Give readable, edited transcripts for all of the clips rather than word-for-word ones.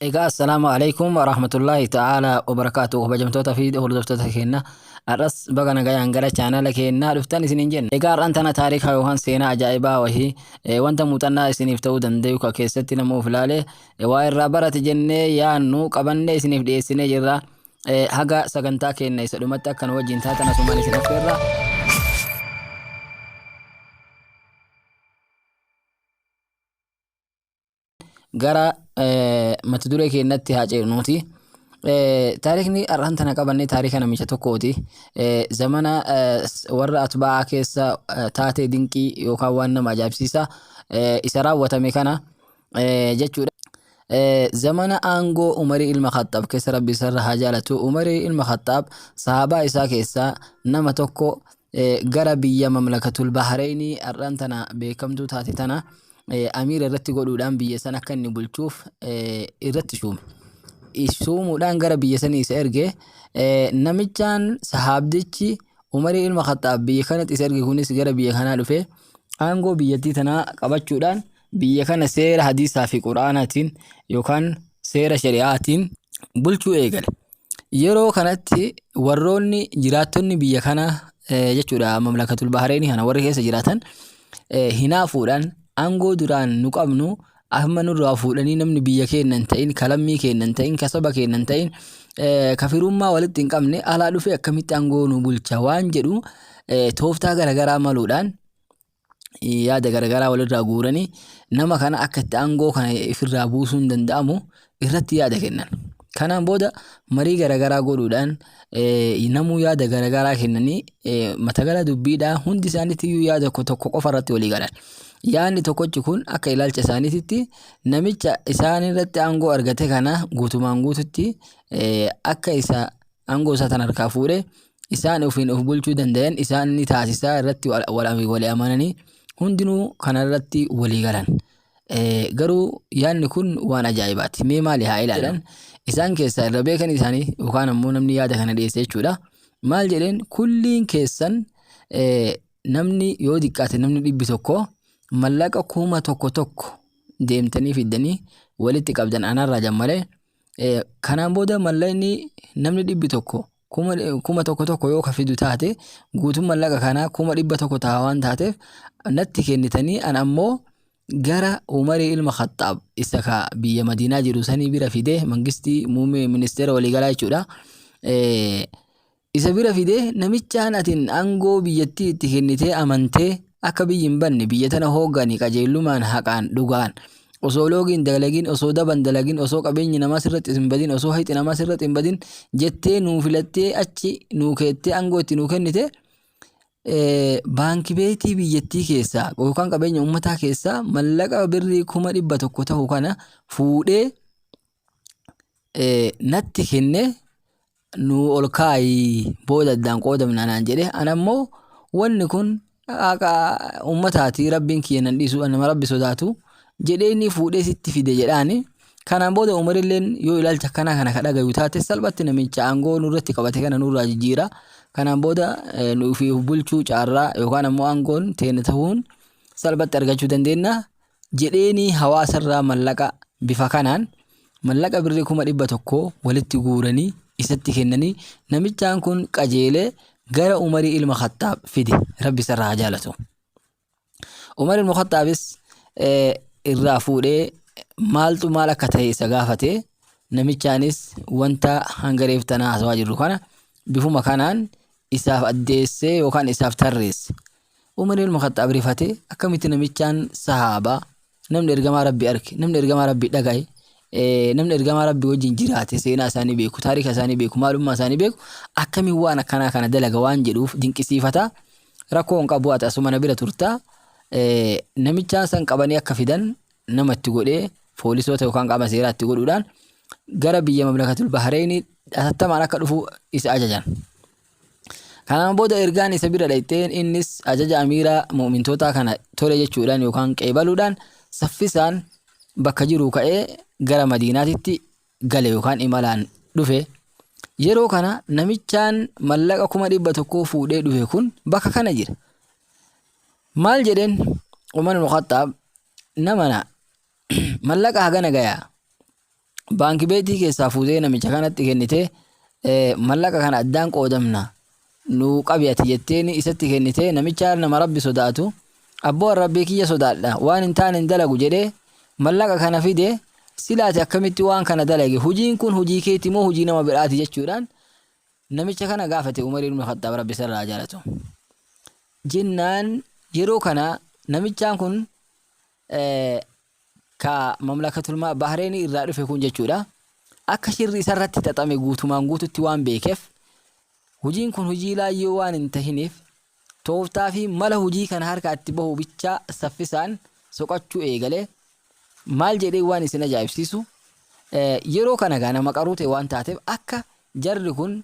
Egaa assalaamu alaikum warahmatullaahi ta'aalaa wabarakaatu, kabajamtoota fi hordoftoota keenya, har'as baga nagayaan gara chaanala keenyaa dhuftan isiniin jenna. Egaa har'aan tana taarika yookaan seenaa ajaa'ibaa wahii, wanta muuxannaa isiniif ta'uu danda'u ka keessatti nama of ilaale waa irraa barate jennee yaannu qabannee isiniif dhiyeessinee jirra. Haga sagantaa keenya isa dhumatti akka nu wajjin taatan asumaan isin affeerra. Gara mata duree keenyatti haa ce'nuuti. Taarikni har'aan tana qabanne taarika namicha tokkooti. Zamana warra atbaa'aa keessa taatee dinqii yookaan waan nama ajaa'ibsiisa isa raawwatame kana jechuudha. Zamana aangoo Umarii ilma Khaxxaab keessa, Rabbi isarra haa jaalatu, Umarii ilma Khaxxaab sahaabaa isaa keessaa nama tokko gara biyya mamlakatul Bahareenii har'aan tana beekamtuu taate tana amiira irratti godhuudhaan biyya san akka inni bulchuuf irratti shuume. Shuumuudhaan gara biyya sanii isa erge. Namichaan sahaabdichi Umarii ilma Khaxxaab biyya kanatti isa erge kunis gara biyya kanaa dhufe aangoo biyyattii tanaa qabachuudhaan biyya kana seera hadiisaa fi quraanaatiin yookaan seera shari'aatiin bulchuu eegale. Yeroo kanatti warroonni jiraattonni biyya kanaa jechuudha, mamlakatul Bahareenii kana warri keessa jiraatan, hinaafuudhaan aangoo duraan nu qabnu amma nurraa fuudhanii namni biyya keenya hin ta'in, ka lammii keenya hin ta'in, ka saba keenya hin ta'in, ka firummaa walitti hin qabne alaa dhufee akkamitti aangoo nu bulcha waan jedhu tooftaa garaagaraa maluudhaan yaada garagaraa walirraa guuranii nama kana akka itti aangoo kana ifirraa buusuun danda'amu irratti yaada kennan. Kanaan booda marii garagaraa godhuudhaan namuu yaada garagaraa kennanii matagala dubbiidhaa hundi isaaniitti yaada tokko tokko qofa irratti walii galan. Yaadni tokkochi kun akka ilaalcha isaaniititti namicha isaan irratti aangoo argate kana guutumaan guututti akka isa aangoo isaa tan harkaa fuudhee isaan ofiin of bulchuu dandayan isaan ni taasisaa irratti wali amananii hundinuu kana irratti walii galan. Garuu yaadni kun waan ajaa'ibaati. Mee maali haa ilaalan. Isaan keessaa irra beekan isaanii yookaan ammoo namni yaada kana dhiyeesse jechuudha. Maal jedheen? Kulliin keessan namni yoo xiqqaate namni 100 mallaqa 1000 deemtanii fiddanii walitti qabdan anarraa jammalee. Kanaan booda mallaqni namni 100 1000 yoo ka fidu taate, guutuun mallaqa kanaa 100,000 ta'a waan taateef natti kennitanii, an ammoo gara Umarii ilma Khaxxaab isa ka biyya Madiinaa jiru sanii bira fidee, mangistii muummee ministeera waliigalaa jechuudha. Isa bira fidee, namichaan atin aangoo biyyattii itti kennitee amantee akka biyyi hin banne biyya tana hooggani, qajeellumaan, haqaan, dhugaan, osoo loogii hin dalagin, osoo daba hin dalagin, osoo qabeenyi namaa sirratti hin badin, osoo hayxi namaa sirratti hin badin jettee nuu filattee achi nuu keettee aangoo itti nuu kennite, baanki beetii biyyattii keessaa yookaan qabeenya uummataa keessaa mallaqa birrii 100,000 ta'u kana fuudhee natti kenne, nuu ol kaayi, booda addaan qoodamna naan jedhe. Ana immoo wanni kun haqa uummataati, rabbiin kiyya nan dhiisu, nama rabbi sodaatu jedhee inni fuudhee sitti fide jedhaani. Kanaan booda Umarilleen yoo ilaalcha akkanaa kana ka dhagayu taate salphatti namicha aangoo nurratti qabate kana nurraa jijjiira. Kanaan booda nu ofii of bulchuu caarraa yookaan ammoo aangoon teenya ta'uun salphatti argachuu dandeenya jedheenii hawaasarraa mallaqa bifa kanaan mallaqa birrii 100,000 walitti guuranii isatti kennanii, namichaan kun qajeelee gara Umarii ilma Khaxxaab fide, Rabbi isarraa haa jaalatu. Umar ilma Khaxxaabis irraa fuudhee maaltu maal akka ta'e isa gaafate. Namichaanis wanta hanga reef tanaa haasawaa jirru kana bifuma kanaan isaaf addeessee yookaan isaaf tarreesse. Umar ilma Khaxxaab rifate, akkamitti namichaan sahaabaa, namni ergamaa Rabbii arge, namni ergamaa Rabbii dhagaye, namni ergamaa Rabbii wajjin jiraate, seenaa isaanii beeku, taarika isaanii beeku, maalummaa isaanii beeku, akkamiin waan akkanaa kana dalaga waan jedhuuf dinqisiifata. Rakkoo hin qabu, ati asuma na bira turta. Namichaan san qabanii akka fidan nama itti godhee, poolisoota yookaan qaama seeraa itti godhuudhaan gara biyya mamlakatul Bahareenii atattamaan akka dhufu isa ajajan. Kanaan booda ergaan isa bira dhayxeen innis ajaja amiira mu'mintootaa kana tole jechuudhaan yookaan qeebaluudhaan saffisaan bakka jiruu ka'ee gara Madiinaatitti gale yookaan imalaan dhufe. Yeroo kana namichaan mallaqa 100,000 fuudhee dhufe kun bakka kana jira. Maal jedheen Umar ibn Khaxxaab? Nama na mallaqa hagana gayaa Baankii beetii keessaa fuutee namicha kanatti kennitee, mallaqa kana addaan qoodamna nuu qabi ati jetteeni isatti kennitee, namicha nama Rabbi sodaatu, abboo an Rabbii kiyya sodaadha, waan hin taane hin dalagu jedhee mallaqa kana fide. Sila ati akkamitti waan kana dalage? Hujiin kun hujii keeti moo hujii nama biraati jechuudhaan namicha kana gaafate Umar ibn Khattaab, Rabbi isarraa jaalatu. Jennaan yeroo kana namichaan kun ka mamlakatul Bahreenii irraa dhufe kun jechuudha, akka shirri isarratti xaxame guutumaan guututti waan beekeef, hujiin kun hujii laayyoo waan hin tahiniif, tooftaa fi mala hujii kana harkaa itti bahu bichaa saffisaan soqachuu eegale. Maal jedhee? Waan isin ajaa'ibsiisu, yeroo kana gaa nama qaruu ta'e waan taateef, akka jarri kun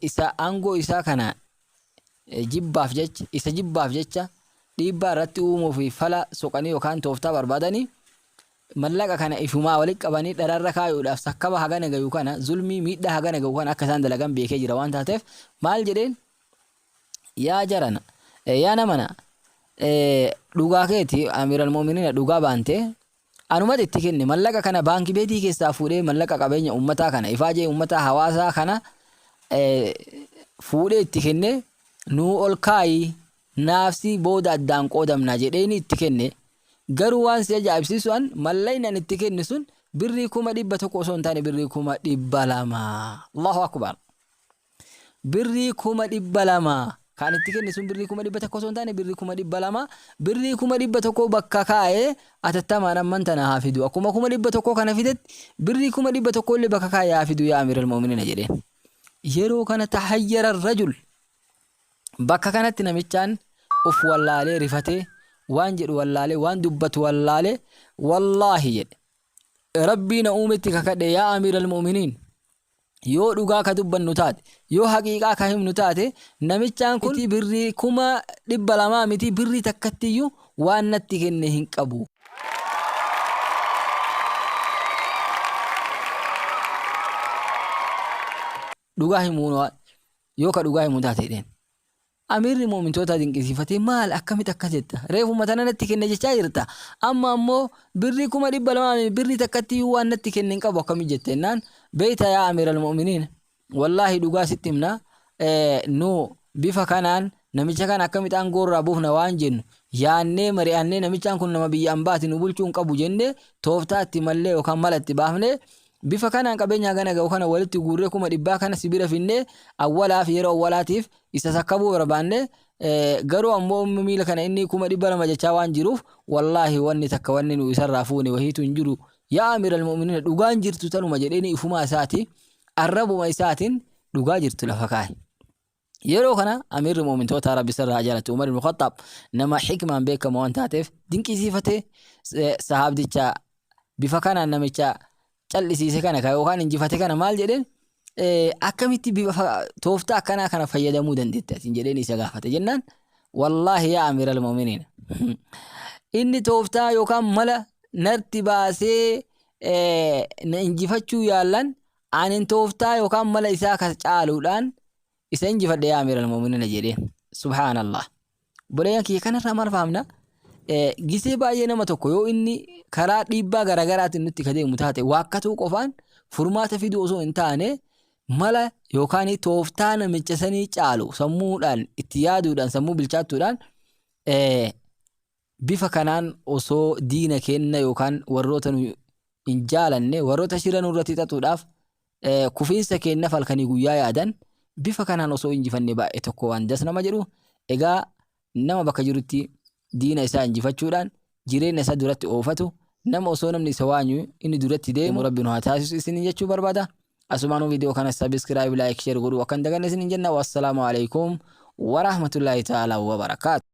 isa aangoo isaa kana jibbaaf jecha, isa jibbaaf jecha dhiibbaa irratti uumuu fi fala soqanii yookaan tooftaa barbaadanii mallaqa kana ifumaa walitti qabanii dhararra kaayuudhaaf sakkaba hagana gayu kana, zulmii miidhaa hagana gayu kana akka isaan dalagan beekee jira waan taateef, maal jedheen? Yaa jarana, yaa namana, dhugaa keeti amiiral mu'miniina, dhugaa baante. Anumatti itti kenne mallaqa kana, baankii beetii keessaa fuudhee mallaqa qabeenya ummataa kana, ifaajee ummataa hawaasaa kana fuudhee itti kenne, nuu ol kaayi, naafsi booda addaan qoodamna jedheeni itti kenne. Garuu waan si ajaa'ibsiisu, an mallaqni an itti kenne sun birrii 100,000 osoo hin taane birrii 200,000. Allahu akbar! Birrii 200,000 kan itti kenne sun birrii 100,000 osoo hin taane birrii 200,000. Birrii 100,000 bakka kaa'ee atattamaan amman tana haa fidu. Akkuma 100,000 kana fidetti birrii 100,000 illee bakka kaa'ee haa fidu, yaa amiiral mu'miniina jedheen. Yeroo kana tahayyara rajul. Bakka kanatti namichaan uf wallaalee, rifatee, waan jedhu wallaalee, waan dubbatu wallaalee, wallaahi jedhe, Rabbii na uumetti kakadhe, yaa amiiral mu'miniin, yoo dhugaa ka dubbannu taate, yoo haqiiqaa ka himnu taate, namichaan kun birrii 200,000 miti, birrii takkattiyyuu waan natti kenne hin qabu. Dhugaa himuu yoo ka dhugaa himu taate jedheen. Amiirri mu'mintootaa dinqisiifatee, maal, akkamitti akkas jetta? Reefuma tana natti kenne jechaa jirta. Amma ammoo birrii 200,000 birrii takkattiyyuu waan natti kenne hin qabu akkamitti jette jennaan, beeyta yaa amiiral mu'miniin, wallaahi dhugaa sitti himna, nu bifa kanaan namicha kana akkamitti aangoo irraa buufna waan jennu yaannee mari'annee, namichaan kun nama biyya ambaati, nu bulchuu hin qabu jennee tooftaa itti mallee yookaan mala itti baafnee, bifa kanaan qabeenya hagana ga'u kana walitti guurree 100,000 kana si bira finnee awwalaaf yeroo awwalaatiif isa sakkabuu barbaanne. Garuu ammoo ummi miila kana inni 200,000 jechaa waan jiruuf, wallaahi wanni takka wanni nu isarraa fuune wahiitu hin jiru, yaa amiiral mu'miniina, dhugaan jirtu tanuma jedheeni ifumaa isaati arrabuma isaatiin dhugaa jirtu lafa kaa'e. Yeroo kana amiirri mu'mintootaa, Rabbi isarraa haa jaalatu, Umar ibn Khattaab nama hikmaan beekamu waan taateef dinqisiifatee, sahaabdicha bifa kanaan namicha cal'isiise kana ka yookaan injifate kana maal jedheen? Akkamitti bifa tooftaa akkanaa kana fayyadamuu dandeette atiin jedheen isa gaafate jennaan, wallaahi yaa amiiral mu'miniin, inni tooftaa yookaan mala narti baasee na injifachuu yaallan, anin tooftaa yookaan mala isaa ka caaluudhaan isa injifadhe, yaa amiiral mu'miniina jedheen. Subhaanallah! Obboleeyyan kiyya, kanarraa maal fahamna? Gisee baay'ee nama tokko yoo inni karaa dhiibbaa garaagaraatiin nutti ka deemu taate, waakkatuu qofaan furmaata fiduu osoo hin taane, mala yookaan tooftaa namicha sanii caalu sammuudhaan itti yaaduudhaan, sammuu bilchaattuudhaan, bifa kanaan osoo diina keenna yookaan warroota nu hin jaalanne, warroota shira nurratti xaxuudhaaf kufiinsa keenna halkanii guyyaa yaadan bifa kanaan osoo injifanne baay'ee tokko waan das nama jedhu. Egaa nama bakka jirutti diina isaa injifachuudhaan jireenya isaa duratti oofatu, nama osoo namni isa waanyu inni duratti deemu Rabbi nu haa taasisu isiniin jechuu barbaada. Asumaanuu viidiyoo kana subscribe, like, share godhuu akka hin daganne isiniin jenna. Wassalaamu alaikum warahmatullaahi ta'ala wabarakaatu.